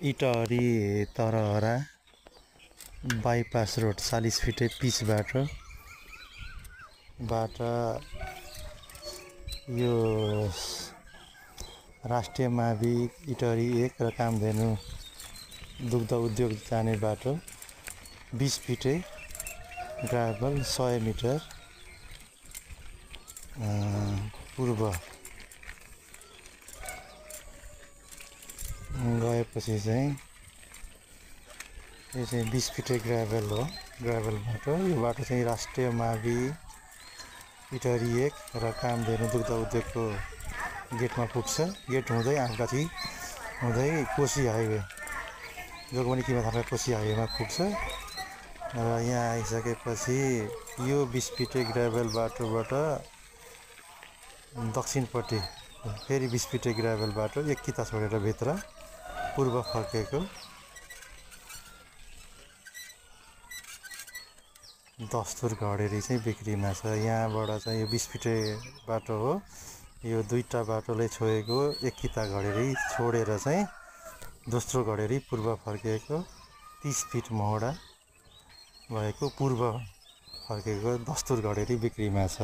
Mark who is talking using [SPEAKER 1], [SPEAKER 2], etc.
[SPEAKER 1] Itahari तरहरा bypass road 40 फिटे pitch बाट यो राष्ट्रिय महाभिक इटहरी 1 र कामधेनु दुग्ध उद्योग जाने बाटो 20 फिटे ग्राभल 100 मिटर पूर्व गएपछि चाहिँ यो चाहिँ 20 फिटे ग्राभल हो। ग्राभल बाटो, यो बाटो चाहिँ राष्ट्रिय महाभिक इटहरी 1 र कामधेनु दुग्ध उद्योगको गेटमा पुग्छ। गेट हुँदै आँपगाछी हुँदै कोशी हाइवे जोगबनी थाहा कोशी हाइवेमा पुग्छ र यहाँ आइसकेपछि यो 20 फिटे ग्राभल बाटोबाट दक्षिणपट्टि फेरि 20 फिटे ग्राभल बाटो एक किता छोडेर भित्र पूर्व फर्केको दस्तुर घडेरी चाहिँ बिक्रीमा छ। यहाँबाट चाहिँ यो 20 फिटे बाटो हो, यो दुईटा बाटोले छोएको एक किता घडेरी छोडेर चाहिँ दोस्रो घडेरी पूर्व फर्केको 30 फिट मोहडा भएको पूर्व फर्केको दस्तुर घडेरी बिक्रीमा छ।